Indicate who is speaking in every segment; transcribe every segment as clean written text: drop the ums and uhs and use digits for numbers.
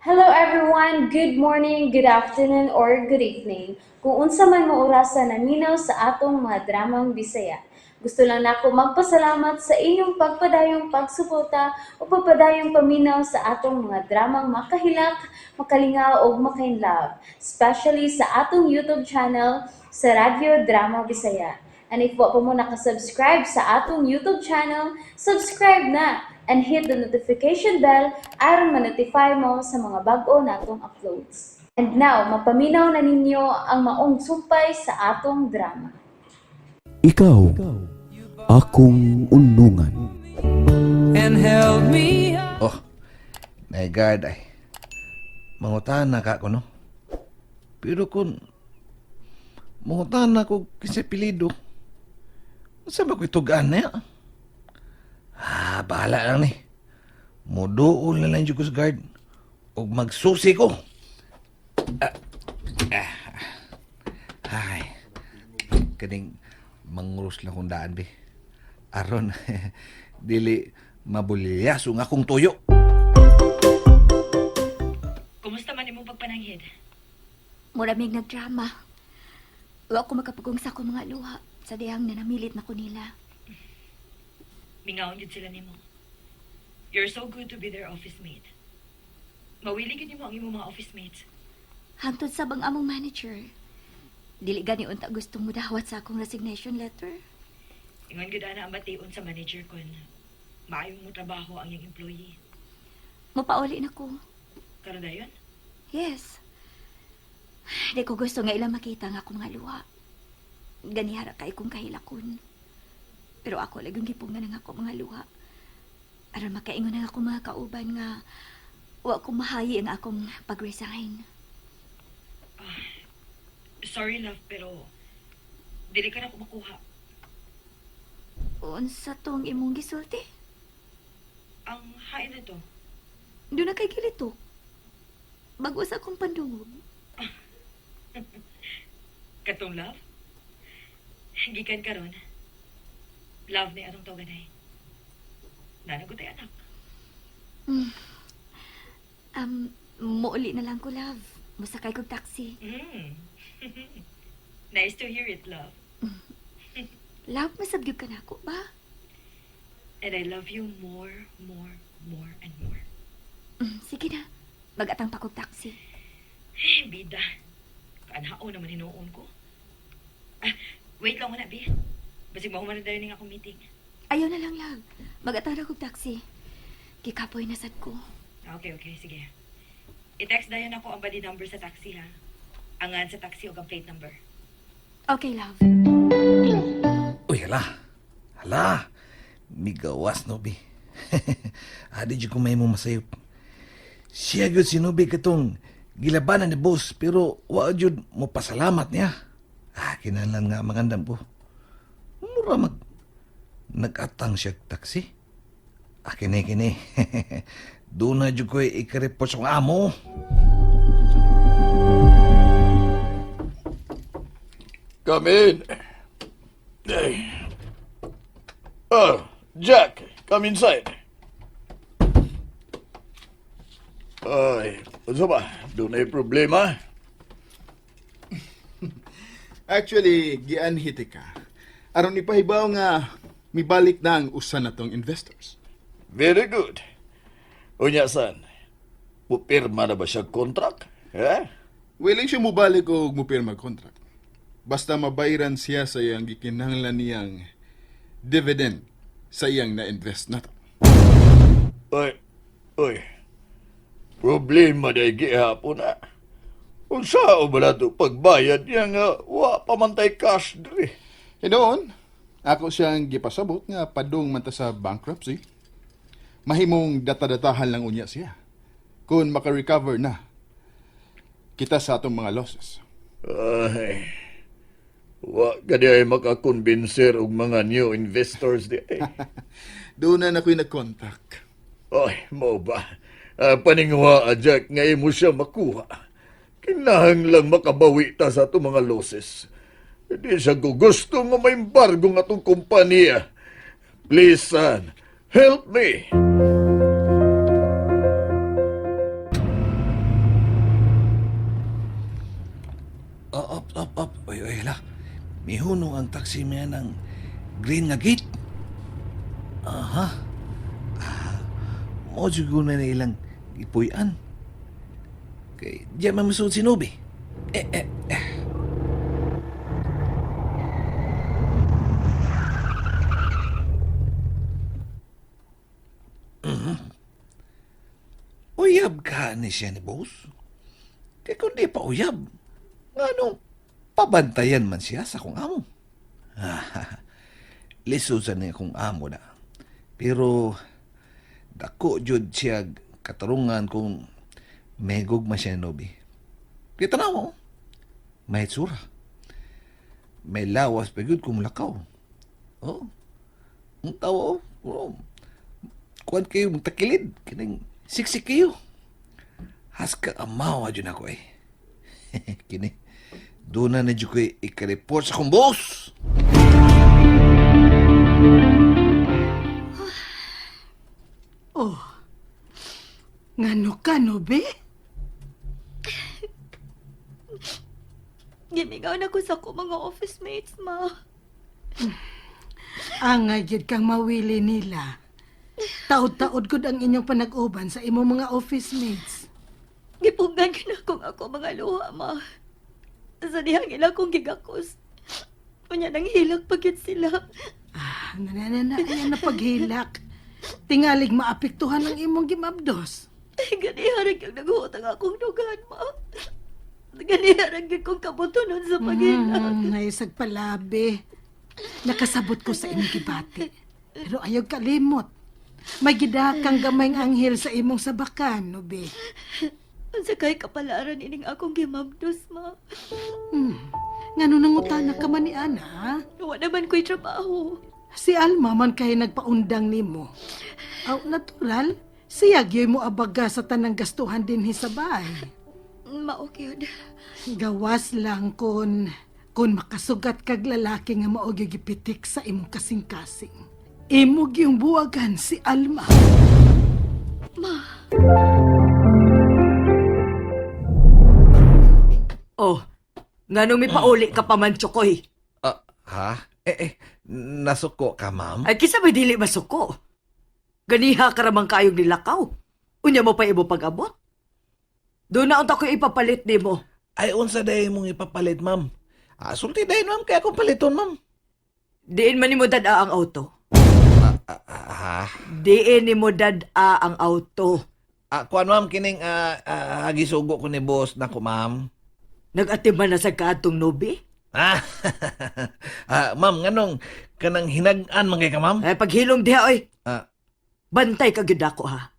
Speaker 1: Hello everyone! Good morning, good afternoon, or good evening. Kung unsa man mo orasa naminaw sa atong mga dramang Bisaya. Gusto lang nako magpasalamat sa inyong pagpadayong pagsuporta o pagpadayong paminaw sa atong mga dramang makahilak, makalingaw ug makainlove, especially sa atong YouTube channel sa Radyo Drama Bisaya. And if wa pa mo nakasubscribe sa atong YouTube channel, subscribe na and hit the notification bell aron ma-notify mo sa mga bag-o natong uploads. And now, mapaminaw na ninyo ang maong sumpay sa atong drama.
Speaker 2: Ikaw, akong unungan.
Speaker 3: And held me
Speaker 4: Oh, my guard ay. Mangutana ka ko, no? Pero kung mangutana ko kinsa pilido, unsa ba ko itugaan na ya? Ah, bahala lang ni. Muduol na lang jud ko sa guard. Ug magsusi ko. Ah, ah, ay, kaning mangurus lang kong daan, bi. Aron, dili mabulyaso nga akong tuyo.
Speaker 5: Kumusta man imong pagpananghid?
Speaker 6: Mura mig nagdrama. Wa ko makapugong sa akong mga luha sa dihang nanamilit na ko nila.
Speaker 5: Mingawon gyud sila nimo. You're so good to be their office mate. Mawili gyud nimo ang imong mga office mates.
Speaker 6: Hangtod sa bang among manager. Dili gani unta gustong mudawat sa akong resignation letter.
Speaker 5: Ingon gyud ana ang bation sa manager kon maayo mo trabaho ang iyang employee.
Speaker 6: Mopauli na ko.
Speaker 5: Karon dayon?
Speaker 6: Yes. Di ko gusto nga ilang makita nga akong mga luha. Ganihara kay kong kahilakon. Pero ako lagi gipungan ang ako mga luha. Aron makaingon ang akong mga kauban nga wa ko mahayi ang akong pag-resign.
Speaker 5: Sorry, love, pero dili ka na ko makuha.
Speaker 6: Unsa tong imong gisulti?
Speaker 5: Ang hain na to.
Speaker 6: Duna kay gilitok. Bago sa akong pandungog.
Speaker 5: Katong love? Gikan karon. Love ni atong tawagan ay. Nanagot ay anak.
Speaker 6: Muuli na lang ko, love. Musakay kog taxi.
Speaker 5: Nice to hear it, love.
Speaker 6: Love, masab gyud ka nako ba?
Speaker 5: And I love you more, more, more, and more.
Speaker 6: Sige na. Mag-atang pa kog taxi.
Speaker 5: Eh, bida. Kaanhao naman hinuon ko. Ah, wait lang na, Bi. Basig mahuman na dayon ning akong meeting.
Speaker 6: Ayaw na lang, love. Mag-atang ra kog taxi. Gikapoy na sad ko.
Speaker 5: Ah, okay, sige. I-text dayon ako ang body number sa taxi, ha? Ang ngan sa taxi o ang plate number.
Speaker 6: Okay, love.
Speaker 4: Uy, hala. Hala. Migawas, Nobi. Adi jud ko may mo masayop. Siya gyud si Nobi katong gilabanan ni boss pero wa jud mo pasalamat niya. Ah, kinahanglan nga magandam ko. Mura mag nag-atang siya taxi. Ah, kini kini. Doon na jud ko i-report sa akong amo.
Speaker 7: Come in. Hey. Oh, Jack, come inside. Ay, ano ba? Dunay problema?
Speaker 8: Actually, gianhi tika. Aron ipahibaw nga mibalik na ang usa na tong investors.
Speaker 7: Very good. Unya san, mupirma na ba siya contract? Eh?
Speaker 8: Willing siya mubalik og mupirma contract. Basta mabayran siya sa iyang gikinahanglan niyang dividend sa iyang na-invest na to.
Speaker 7: Oy, oy. Problema na gihapon na. Unsa o ba na to pagbayad niya nga wa pa man tay cash diri.
Speaker 8: Hinuon, ako siyang gipasabot nga padung man ta sa bankruptcy. Mahimong data-datahan lang unya siya. Kung maka-recover na kita sa atong mga losses.
Speaker 7: Ay, wa ka di ay makakumbinser og mga new investors di ay.
Speaker 8: Doon na ako'y nag-contact.
Speaker 7: Ay, mao ba? Paninguha, Jack, ngayon mo siya makuha. Kinahanglang makabawi ta sa atong mga losses. Hindi siya gugusto nga may embargo nga atong kompanya. Please, son, help me.
Speaker 4: Oy, oy, hala. Mihunong ang taxi niya ng green nga gate. Aha. Ah, mo jud na ilang gipuy-an. Kay diya man masuod si Nobi. Eh, eh, eh. Mhm. Uyab ka ni siya ni boss. Kay kung di pa uyab, nganong pabantayan man siya sa akong amo. Lisod sa niya akong amo na. Pero dako jud siya katarungan kung megog man siya ni Nobi. Kita na mo, may tsura. May lawas pa gyud kung lakaw. Oh. Ang tawo, oh. Kuan kayo takilid kining siksik kayo. Haska amawa jud ako eh. Kini doon na na jud ko ika-report sa akong boss.
Speaker 9: Oh. Ngano ka, no, be?
Speaker 6: Gimingaw na ko sa ako mga office mates, ma.
Speaker 9: Angay gyud kang mawili nila. Taod-taod gud ang inyong panag-uban sa imong mga office mates.
Speaker 6: Gipunggan ka na kung ako mga luha, ma. Sa dihang ila kong gigakos. Unya nang hilak pagit sila.
Speaker 9: Ah, nanana, ayan na paghilak. Tingalig maapektuhan ang imong gimabdos.
Speaker 6: Ay, ganiharang yung naghuot ang akong dugan, ma. Ganiharang yung kong kabutunon sa paghilak.
Speaker 9: Ay, sagpalabi. Nakasabot ko sa imong gibati. Pero ayaw kalimot. May gidakang gamayng anghel sa imong sabakan, no be.
Speaker 6: Unsa kay kapalaran ining akong gimabdos, ma.
Speaker 9: Ngano nangutana ka man ni Ana, ha?
Speaker 6: Wa naman ko'y trabaho.
Speaker 9: Si Alma man kay nagpaundang nimo. Aw, natural, siya gyoy mo abaga sa tanang gastuhan dinhi sa bahay.
Speaker 6: Mao gyud.
Speaker 9: Gawas lang kun makasugat kag lalaki nga mao gyud gipitik sa imong kasing-kasing. Imo gyung buwagan si Alma.
Speaker 6: Ma,
Speaker 10: Oh, nganong may pauli ka pa man, Chokoy?
Speaker 4: Ah, ha? Eh, eh, nasuko ka, ma'am?
Speaker 10: Ay, kisa may dili masuko. Ganiha ka ramang kayong nilakaw. Unya mo pa imo pag-abot. Doon na unta ko ipapalit nimo.
Speaker 4: Ay, unsa day mong ipapalit, ma'am? Ah, sulti day, ma'am, kaya akong paliton, ma'am.
Speaker 10: Diin man nimo dad-a ang auto.
Speaker 4: Ah, ah, ha?
Speaker 10: Diin nimo dad-a ang auto.
Speaker 4: Ah, kuan, ma'am, kining gisugo ko ni boss nako, ma'am.
Speaker 10: Nag-atiman na sa kaatong nobi.
Speaker 4: Ah, ah, ma'am, nganong kanang hinag-an man kay ka, ma'am?
Speaker 10: Ay, paghilom diha, oy.
Speaker 4: Ah.
Speaker 10: Bantay ka gyud ako, ha.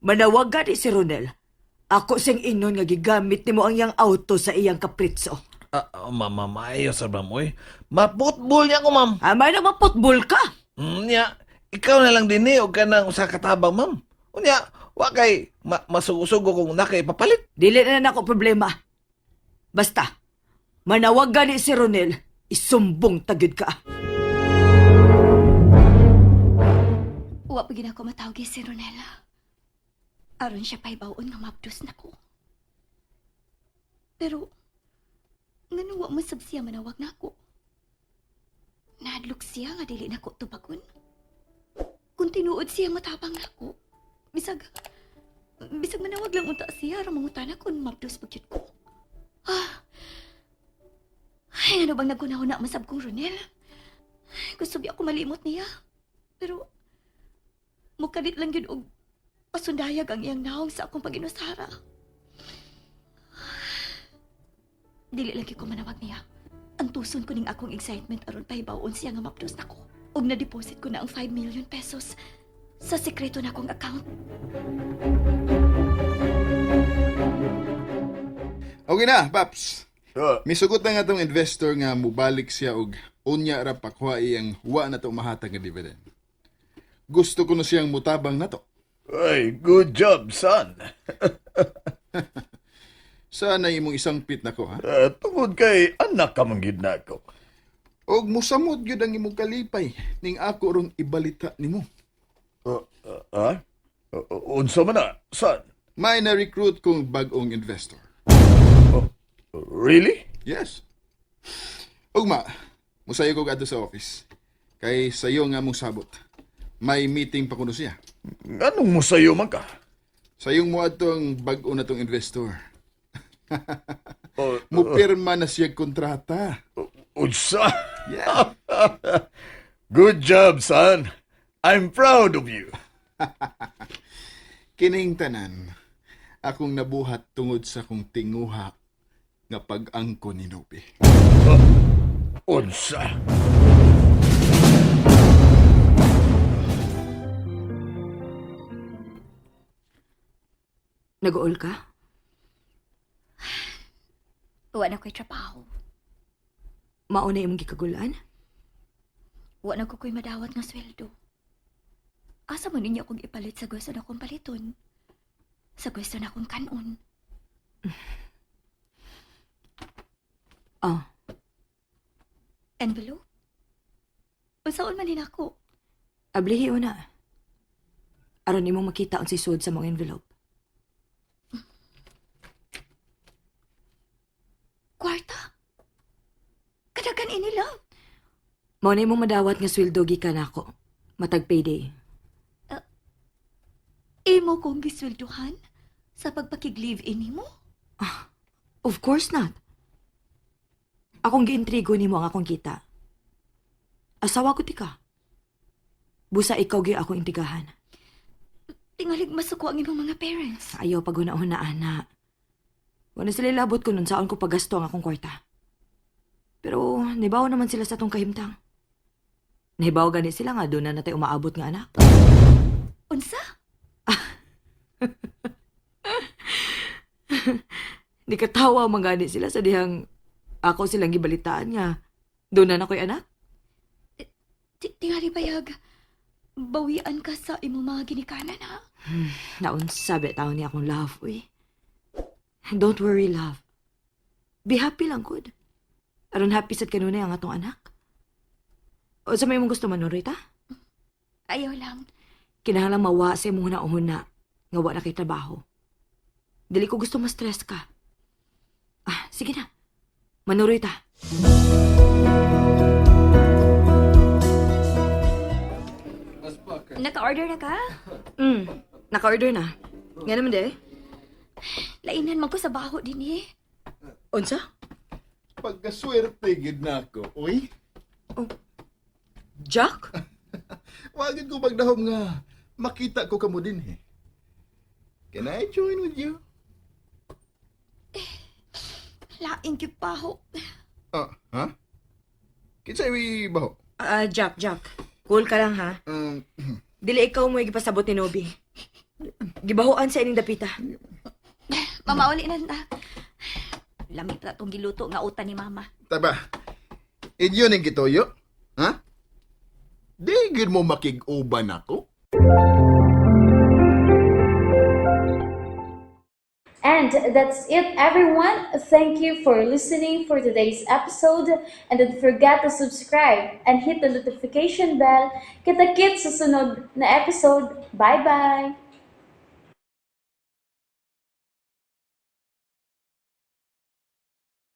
Speaker 10: Manawag gani si Ronel. Ako siyang ingon nga gigamit nimo ang iyang auto sa iyang kapritso.
Speaker 4: Ah, ah, ma'am, ma'am, ayaw sa ma'am, oy. Maputbol niya ko, ma'am.
Speaker 10: Amay na maputbol ka.
Speaker 4: Nya, ikaw na lang din eh, og kanang usa ka tabang, ma'am. Unya, wa kay masugo-sugo kung nakay papalit.
Speaker 10: Dili na nako problema. Basta, manawag gani si Ronel, isumbong tagid ka.
Speaker 6: wa pa gid ako matawag si Ronela. Aron siya pahibaw-on nga mabdos na ko. Pero, ngano wa mo sab siya manawag nako? Nahadlok siya nga dili nako tubagon. Kung tinuod siya matabang nako, bisag bisag manawag lang unta siya aron mangutana kung mabdos pag ko. Ah. Ay, ano bang nagunahuna masab kong Ronel? Gusto biya ako malimot niya. Pero mukalit lang yun og pasundayag ang iyang naong sa akong pag-inusara. Dili lang gyud ko manawag niya. Ang tuson ko ning akong excitement aron pahibaw-on siya nga mapdos nako. Og na-deposit ko na ang 5 million pesos sa sekreto na akong account.
Speaker 8: Okay na, Paps.
Speaker 7: Ah,
Speaker 8: Misugot na nga tong investor nga mubalik siya og unya ra pakuha iyang wa na to mahatag nga dividend. Gusto ko na siyang mutabang na to.
Speaker 7: ay, good job, son.
Speaker 8: Sana imong isang pit nako ha.
Speaker 7: Ah, tungod kay anak ka man gid nako.
Speaker 8: Og musamot gyud ang imong kalipay ning ako rong ibalita nimo.
Speaker 7: Ah, ah, ah? Ah, unsa man na, son?
Speaker 8: May na-recruit kong bag-ong investor.
Speaker 7: Really?
Speaker 8: Yes. Ugma, musayo ko adto sa office. Kay sayo nga mong sabot. May meeting pa kuno siya.
Speaker 7: Anong musayo man ka?
Speaker 8: Sayong mo adto ang bag-o na tong investor.
Speaker 7: O,
Speaker 8: Mupirma na siya kontrata.
Speaker 7: unsa?
Speaker 8: Yeah.
Speaker 7: Good job, son. I'm proud of you.
Speaker 8: Kining tanan, akong nabuhat tungod sa kong tinguha nga pag-angko ni Nobi.
Speaker 7: Unsa?
Speaker 10: Nag-uol ka?
Speaker 6: Wa na ko'y trabaho.
Speaker 10: Mauna imong gikagulan?
Speaker 6: Wa na ko ko'y madawat nga sweldo. Asa man ninyo akong ipalit sa gusto na akong paliton? Sa gusto na akong kanon.
Speaker 10: Oh,
Speaker 6: Envelope? Unsaon man din ako?
Speaker 10: ablihi una. Aron imong makita unsay sud sa mga envelope.
Speaker 6: Kwarta? Kadagan ini, love.
Speaker 10: Mao na imong madawat nga sweldo gikan nako. Matag payday.
Speaker 6: Imo kong gisweldohan sa pagpakig-live-in nimo?
Speaker 10: Of course not. Akong giintrigo nimo ang akong kita. Asawa ko ti ka. Busa ikaw gyud akong intigahan.
Speaker 6: Tingalig masuko ang imong mga parents.
Speaker 10: Ayaw paghuna-huna, ana. Wala sila labot ko nun saan ko pagasto ang akong kwarta. Pero nibaw naman sila sa atong kahimtang. Nahibaw gani sila nga doon na natay umaabot nga anak.
Speaker 6: Unsa?
Speaker 10: Di katawa man gani sila sa dihang ako silang gibalitaan nga doon na nakoy anak.
Speaker 6: Tingali bayag. Bawian ka sa imong mga ginikanan, ha?
Speaker 10: Naunsa be taon niya akong love, uy. Don't worry, love. Be happy lang, good. Aron happy sad kanunay ang atong anak. O sa may mong gusto manuroy ta?
Speaker 6: Ayaw lang.
Speaker 10: Kinahanglan mawa sa imong huna-huna nga wa na kay trabaho. Dili ko gusto ma-stress ka. Ah, sige na. Manuroy ta.
Speaker 6: Naka-order na ka?
Speaker 10: Naka-order na. Nga naman de.
Speaker 6: Lainan man ko sa baho din eh.
Speaker 10: Unsa?
Speaker 8: Pagkaswerte gid na ako, uy.
Speaker 10: Jack?
Speaker 8: Wagid ko pagdahom nga makita ko kamo din eh. Can I join with you?
Speaker 6: Laing gyud baho.
Speaker 8: Ah, ha? Kinsa wi baho?
Speaker 10: Ah, Jack, Jack. Cool ka lang ha. Dili ikaw mo gipasabot ni Nobi. Gibahuan sa ining dapita.
Speaker 6: Mama, uli na ta. Lamit na tong giluto nga utan ni mama.
Speaker 8: Taba. Inyo ning gituyo? Ha? Di gid mo makig-uban ako?
Speaker 1: And that's it, everyone. Thank you for listening for today's episode. And don't forget to subscribe and hit the notification bell. Kita-kits sa sunod na episode. Bye-bye!